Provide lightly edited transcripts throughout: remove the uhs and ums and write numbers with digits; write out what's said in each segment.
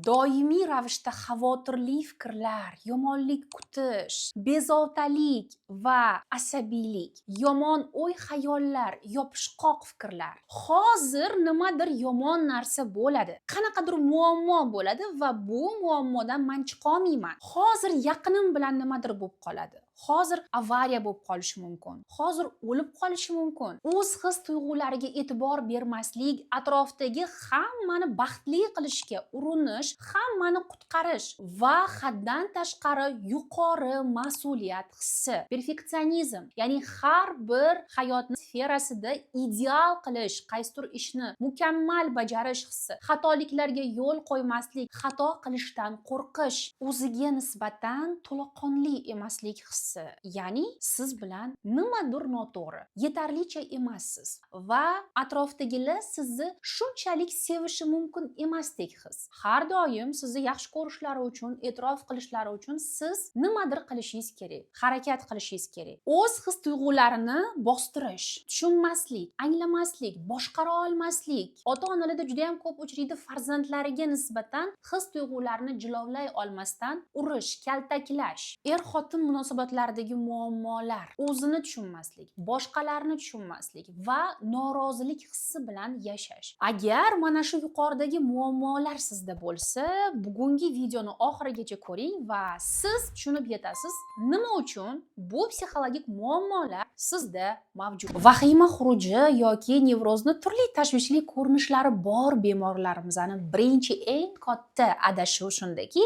Doimiy ravishda xavotirli fikrlar, yomonlik kutish, bezovtalik va asabiylik, yomon o'y-xayollar, yopishqoq fikrlar. Hozir nimadir yomon narsa bo'ladi, qanaqadir muammo bo'ladi va bu muammodan man chiqolmayman. Hozir yaqinim bilan nimadir bo'lib qoladi. Hozir avariya bo'lib qolishi mumkin. Hozir o'lib qolishi mumkin. O'z his tuyg'ulariga e'tibor bermaslik, atrofdagi hammani baxtli qilishga urinish, hammani qutqarish va haddan tashqari yuqori mas'uliyat hissi, perfeksionizm, ya'ni har bir hayotni sferasida ideal qilish, qaysidir ishni mukammal bajarish hissi, xatoliklarga yo'l qo'ymaslik, xato qilishdan qo'rqish, o'ziga nisbatan to'laqonli emaslik hissi, ya'ni siz bilan nimadir noto'g'ri, yetarlicha emassiz va atrofdagilar sizni shunchalik sevishi mumkin emasdek his. Har doim sizni yaxshi ko'rishlari uchun, e'tirof qilishlari uchun siz nimadir qilishingiz kerak, harakat qilishingiz kerak. O'z his tuyg'ularini bostirish, tushunmaslik, anglamaslik, boshqara olmaslik. Ota onalarda juda ham ko'p uchraydi, farzandlariga nisbatan his tuyg'ularini jilovlay olmasdan urish, kaltaklash, er xotin munosabatlaridagi muammolar, o'zini tushunmaslik, boshqalarni tushunmaslik va norozilik hissi bilan yashash. Agar mana shu yuqoridagi muammolar sizda bo'lsa, bugungi videoni oxirigacha ko'ring va siz tushunib yetasiz, nima uchun bu psixologik muammolar sizda mavjud. Vahima xuruji yoki nevrozni turli tashvishli ko'rinishlari bor bemorlarimizni birinchi eng katta adashuvi shundaki,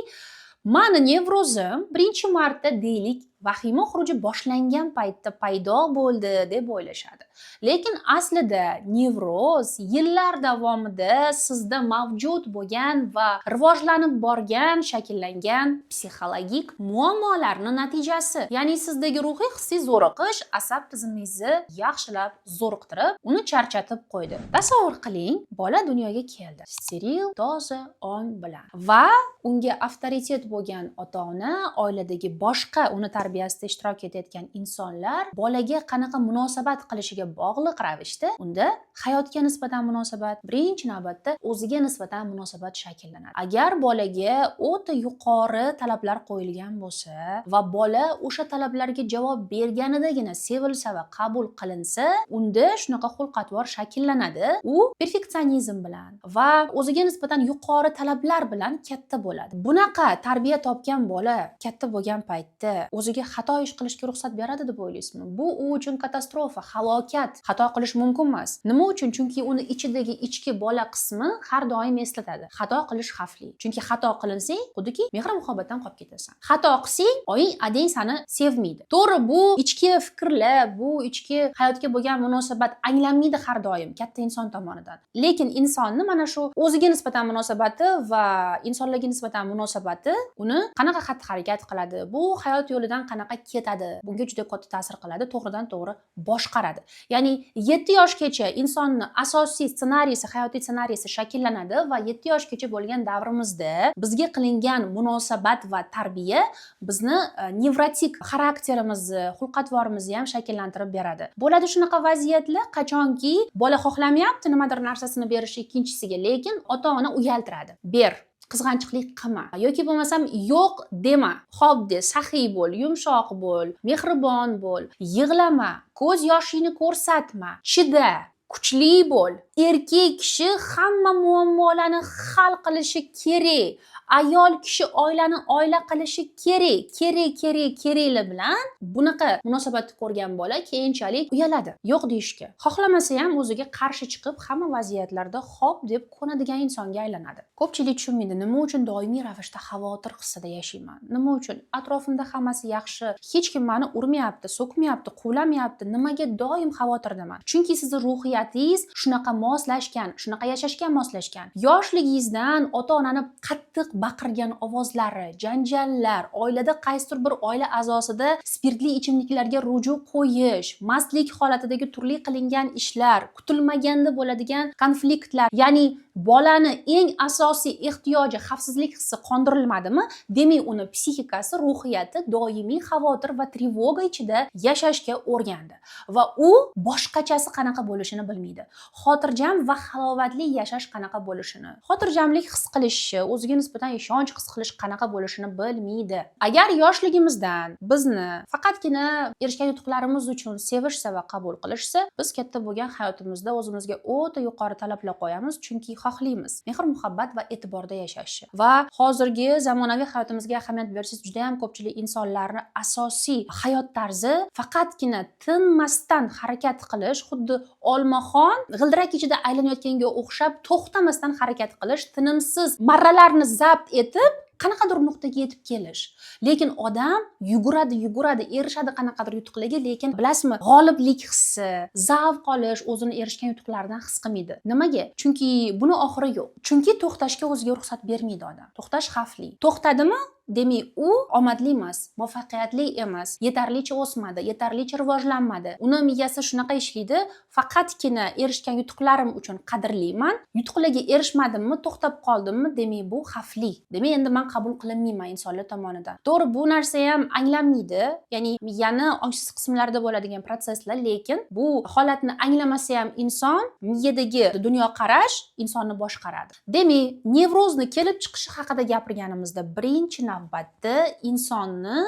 mani nevrozim birinchi marta, deylik, vahima xuruji boshlangan paytda paydo bo'ldi deb o'ylashadi. Lekin aslida nevroz yillar davomida sizda mavjud bo'lgan va rivojlanib borgan, shakllangan psixologik muammolarni natijasi. Ya'ni sizdagi ruhiy hissiy zo'riqish asab tizimingizni yaxshilab zo'riqtirib, uni charchatib qo'ydi. Tasavvur qiling, bola dunyoga keldi. Steril, toza ong bilan va unga avtoritet bo'lgan ota-ona, oiladagi boshqa uni tarbiyasida ishtirok etayotgan insonlar bolaga qanaqa munosabat qilishiga bog'liq ravishda unda hayotga nisbatan munosabat, birinchi navbatda o'ziga nisbatan munosabat shakllanadi. Agar bolaga o'ta yuqori talablar qo'yilgan bo'lsa va bola o'sha talablarga javob berganidagina sevilsa va qabul qilinsa, unda shunaqa xulq-atvor shakllanadi. U perfeksionizm bilan va o'ziga nisbatan yuqori talablar bilan katta bo'ladi. Bunaqa tarbiya topgan bola katta bo'lgan paytda o'ziga xato ish qilishga ruxsat beradi deb o'ylaysizmi? Bu u uchun katastrofa, halokat. Xato qilish mumkin emas. Nima uchun? Chunki uni ichidagi ichki bola qismi har doim eslatadi: xato qilish xavfli. Chunki xato qilinsang, xuddiki mehr-muhabbatdan qolib ketasan. Xato qilsang, oying, adang seni sevmaydi. To'g'ri, bu ichki fikrlar, bu ichki hayotga bo'lgan munosabat anglanmaydi har doim katta inson tomonidan. Lekin insonni mana shu o'ziga nisbatan munosabati va insonlarga nisbatan munosabati uni qanaqa xatti-harakat qiladi, bu hayot yo'lidan qanaqa ketadi, bunga juda katta ta'sir qiladi, to'g'ridan to'g'ri boshqaradi. Ya'ni 7 yoshgacha insonni asosiy ssenariysi, hayotiy ssenariysi shakllanadi va 7 yoshgacha bo'lgan davrimizda bizga qilingan munosabat va tarbiya bizni nevrotik xarakterimizni, xulq-atvorimizni ham shakllantirib beradi. Bo'ladi shunaqa vaziyatlar, qachonki bola xohlamayapti nimadir narsasini berish ikkinchisiga, lekin ota-ona uyaltiradi. Ber, qizg'anchiqlik qilma yoki bo'lmasam yo'q dema, xo'p de, saxiy bo'l, yumshoq bo'l, mehribon bo'l, yig'lama, ko'z yoshingni ko'rsatma, chida, kuchli bo'l, erkak kishi hamma muammolarni hal qilishi kerak, ayol kishi oilani oila qilishi kerak, kerak, kerak, keraklar bilan bunaqa munosabatni ko'rgan bola keyinchalik uyaladi yo'q deyishga, xohlamasa ham o'ziga qarshi chiqib, hamma vaziyatlarda xo'p deb ko'nadigan insonga aylanadi. Ko'pchilik tushunmaydi, nima uchun doimiy ravishda xavotir hissida yashayman, nima uchun atrofimda hammasi yaxshi, hech kim mani urmayapti, so'kmayapti, quvlamayapti, nimaga doim xavotirdaman? Chunki sizni ruhiyatingiz shunaqa moslashgan, shunaqa yashashga moslashgan. Yoshligingizdan ota onani qattiq baqirgan ovozlari, janjallar, oilada qaysidir bir oila a'zosida spirtli ichimliklarga ruju qo'yish, mastlik holatidagi turli qilingan ishlar, kutilmaganda bo'ladigan konfliktlar, ya'ni bolani eng asosiy ehtiyoji, xavfsizlik hissi qondirilmadimi, demak, uni psixikasi, ruhiyati doimiy xavotir va тревога ichida yashashga o'rgandi va u boshqachasi qanaqa bo'lishini bilmaydi. Xotirjam va halovatli yashash qanaqa bo'lishini, xotirjamlik his qilishi, o'ziga nisbatan ishonch his qilish qanaqa bo'lishini bilmaydi. Agar yoshligimizdan bizni faqatgina erishgan yutuqlarimiz uchun sevishsa va qabul qilishsa, biz katta bo'lgan hayotimizda o'zimizga o'ta yuqori talablar qo'yamiz, chunki xohlaymiz mehr muhabbat va e'tiborda yashashni. Va hozirgi zamonaviy hayotimizga ahamiyat bersangiz, juda yam ko'pchilik insonlarni asosiy hayot tarzi faqatgina tinmasdan harakat qilish, xuddi olmaxon g'ildirak ichida aylanayotganga o'xshab to'xtamasdan harakat qilish, tinimsiz marralarni zabt etib, qanaqadir nuqtaga yetib kelish. Lekin odam yuguradi, yuguradi, erishadi qanaqadir yutuqlarga, lekin, bilasizmi, g'oliblik hissi, zavq olish o'zini erishgan yutuqlaridan his qilmaydi. Nimaga? Chunki buni oxiri yo'q. Chunki to'xtashga o'ziga ruxsat bermaydi odam. To'xtash xavfli. To'xtadimi, demak, u omadli emas, muvaffaqiyatli emas, yetarlicha o'smadi, yetarlicha rivojlanmadi. Uni miyasi shunaqa ishlaydi: faqatgina erishgan yutuqlarim uchun qadrliman, yutuqlarga erishmadimmi, to'xtab qoldimmi, demak, bu xavfli, demak, endi man qabul qilinmayman insonlar tomonidan. To'g'ri, bu narsa ham anglanmaydi, ya'ni miyani ongsiz qismlarida bo'ladigan protsesslar, lekin bu holatni anglamasa ham inson miyadagi dunyoqarash insonni boshqaradi. Demak, nevrozni kelib chiqishi haqida gapirganimizda, birinchi navbatda insonni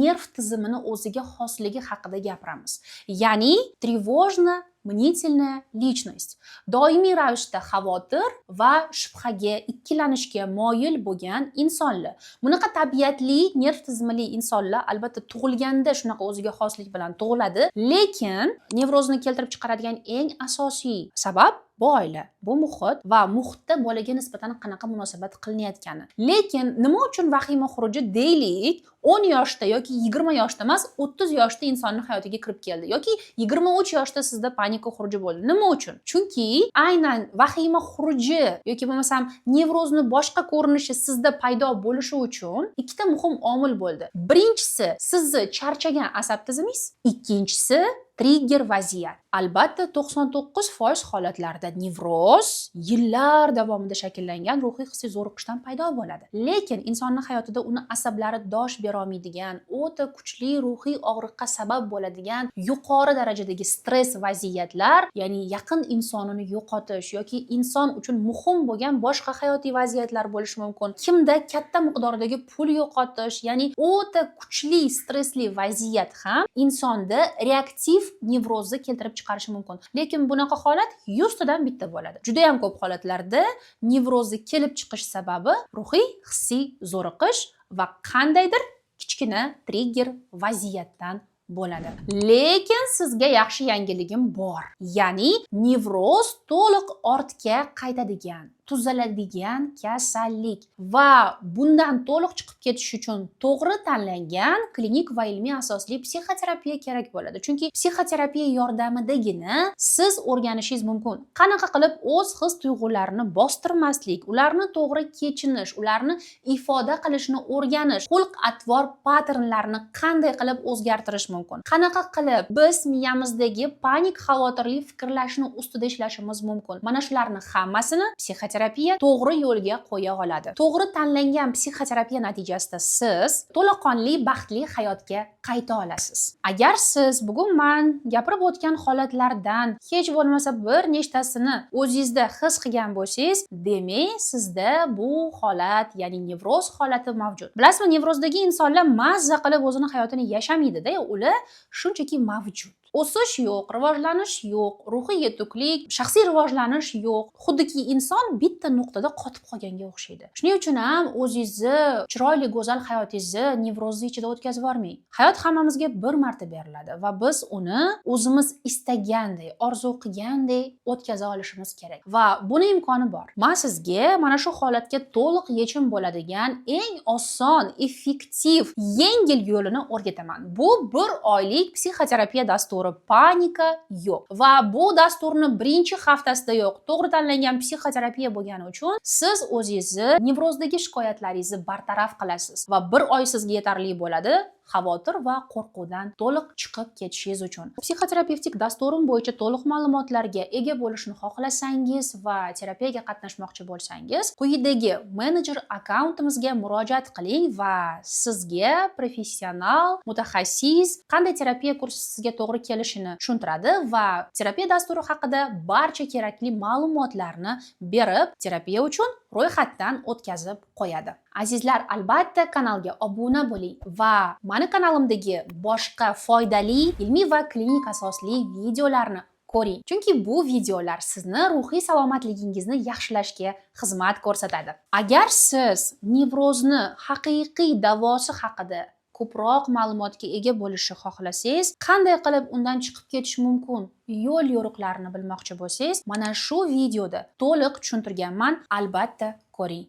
nerv tizimini o'ziga xosligi haqida gapiramiz, ya'ni тревожно мнительная личность, doimiy ravishda xavotir va shubhaga, ikkilanishga moyil bo'lgan insonlar. Bunaqa tabiatli, nerv tizimli insonlar, albatta, tug'ilganda shunaqa o'ziga xoslik bilan tug'iladi, lekin nevrozni keltirib chiqaradigan eng asosiy sabab bu oila, bu muhit va muhitda bolaga nisbatan qanaqa munosabat qilinayotgani. Lekin nima uchun vahima xuruji, deylik, 10 yoshda yoki 20 yoshda emas, 30 yoshda insonni hayotiga kirib keldi yoki 23 yoshda sizda panika xuruji bo'ldi? Nima uchun? Chunki aynan vahima xuruji yoki bo'lmasam nevrozni boshqa ko'rinishi sizda paydo bo'lishi uchun ikkita muhim omil bo'ldi. Birinchisi, sizni charchagan asab tizimingiz, ikkinchisi, trigger vaziyat. Albatta, 99% holatlarda nevroz yillar davomida shakllangan ruhiy hissiy zo'riqishdan paydo bo'ladi. Lekin insonni hayotida uni asablari dosh berolmaydigan, o'ta kuchli ruhiy og'riqqa sabab bo'ladigan yuqori darajadagi stress vaziyatlar, ya'ni yaqin insonini yo'qotish yoki inson uchun muhim bo'lgan boshqa hayotiy vaziyatlar bo'lishi mumkin. Kimda katta miqdordagi pul yo'qotish, ya'ni o'ta kuchli stressli vaziyat ham insonda reaktiv nevrozni keltirib chiqarishi mumkin. Lekin bunaqa holat 100 tadan bitta bo'ladi. Juda yam ko'p holatlarda nevrozni kelib chiqish sababi ruhiy hissiy zo'riqish va qandaydir kichkina trigger vaziyatdan bo'ladi. Lekin sizga yaxshi yangiligim bor, ya'ni nevroz to'liq ortga qaytadigan, tuzaladigan kasallik va bundan to'liq chiqib ketish uchun to'g'ri tanlangan klinik va ilmiy asosli psixoterapiya kerak bo'ladi. Chunki psixoterapiya yordamidagina siz o'rganishingiz mumkin, qanaqa qilib o'z his tuyg'ularini bostirmaslik, ularni to'g'ri kechinish, ularni ifoda qilishni o'rganish, xulq atvor patternlarini qanday qilib o'zgartirish mumkin, qanaqa qilib biz miyamizdagi panik, xavotirli fikrlashni ustida ishlashimiz mumkin. Mana shularni hammasini psixoterapiya to'g'ri yo'lga qo'ya oladi. To'g'ri tanlangan psixoterapiya natijasida siz to'laqonli, baxtli hayotga qayta olasiz. Agar siz bugun man gapirib o'tgan holatlardan hech bo'lmasa bir nechtasini o'zingizda his qilgan bo'lsangiz, demak, sizda bu holat, ya'ni nevroz holati mavjud. Bilasizmi, nevrozdagi insonlar mazza qilib o'zini hayotini yashamaydida, ular shunchaki mavjud. O'sish yo'q, rivojlanish yo'q, ruhiy yetuklik, shaxsiy rivojlanish yo'q, xuddiki inson bitta nuqtada qotib qolganga o'xshaydi. Shuning uchun ham o'zingizni chiroyli, go'zal hayotingizni nevrozni ichida o'tkazib yubormang. Hayot hammamizga bir marta beriladi va biz uni o'zimiz istaganday, orzu qilgandek o'tkaza olishimiz kerak va buni imkoni bor. Man sizga mana shu holatga to'liq yechim bo'ladigan eng oson, effektiv, yengil yo'lini o'rgataman. Bu bir oylik psixoterapiya dasturi "Panika yo'q" va bu dasturni birinchi haftasidayoq, to'g'ri tanlangan psixoterapiya bo'lgani uchun, siz o'zingizni nevrozdagi shikoyatlaringizni bartaraf qilasiz va bir oy sizga yetarli bo'ladi. xavotir va qo'rquvdan to'liq chiqib ketishingiz uchun. Psixoterapevtik dasturim bo'yicha to'liq ma'lumotlarga ega bo'lishni xohlasangiz va terapiyaga qatnashmoqchi bo'lsangiz, quyidagi menejer akkauntimizga murojaat qiling va sizga professional mutaxassis qanday terapiya kursi sizga to'g'ri kelishini tushuntiradi va terapiya dasturi haqida barcha kerakli ma'lumotlarni berib, terapiya uchun ro'yxatdan o'tkazib qo'yadi. Azizlar, albatta kanalga obuna bo'ling va mani kanalimdagi boshqa foydali, ilmiy va klinik asosli videolarni ko'ring, chunki bu videolar sizni ruhiy salomatligingizni yaxshilashga xizmat ko'rsatadi. Agar siz nevrozni haqiqiy davosi haqida ko'proq ma'lumotga ega bo'lishni xohlasangiz, qanday qilib undan chiqib ketish mumkin yo'l yo'riqlarini bilmoqchi bo'lsangiz, mana shu videoda to'liq tushuntirganman, albatta ko'ring.